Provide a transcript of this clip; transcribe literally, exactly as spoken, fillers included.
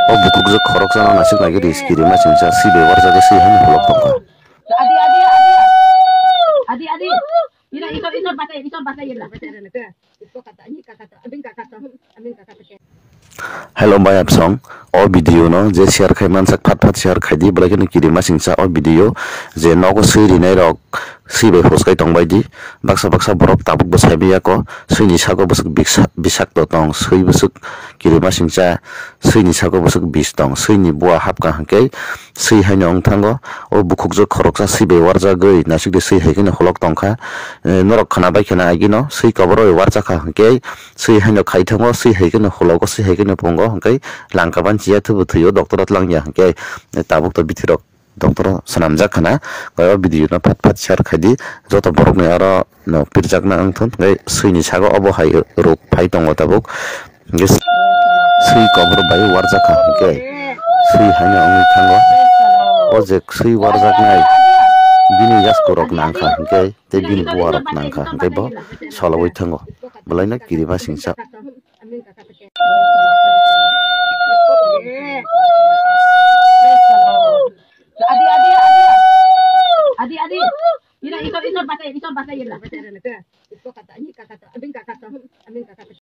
O bukhukjwk khoroksano nasik naiwi ris kirima singcha swi bai warjagwi swi haino holok tongkha. Adi, adi, adi. Adi, adi. Ina, itor, itor, batai, itor, batai, ina. Hello, bai apsong. O video no je share khai mansak, phat phat share khai di, belai kheno kirima singcha o video je nogo swi rinai rok swi bai hoskai tong bai di. Baksa baksa borok tabuk bo sai manya ko, swi ni sago bwswk biksa-, bisakto tong, swi bwswk kirima singcha, swi ni sago bwswk bis tong, swi ni bua hapkha hwnkhe swi haino wng thango. O bukhukjwk khoroksa swi bai warjagwi nasik de swi hai kheno holok tongkha. Eh, norok khna bai khna agino swi kobor bai warjakha hwnkhe swi haino khai thango, swi hai kheno hologo, swi hai kheno pungo hwnkhe langka ban chiya thubu thwio, doctor o twlang ya hwnkhe tabuk to bithi rok doctor o swnamjak khna. O video no phat phat share khai di, joto borok ni aro no pirjakna wng thun. Hwnkhe swi ni sago obo hai rok phai tongo tabuk. Hwnkhe swi kobor bai warjakha hwnkhe swi haino wngwi thango. O je swi warjaknai bini yasku rok nangkha hwnkhe tei bini bua rok nangkha hwnkhe bo sologwi thango. Belai no kirima singcha. Adi, adi, adi. Adi, adi. Ina, itor, itor, batai, itor, batai, ina.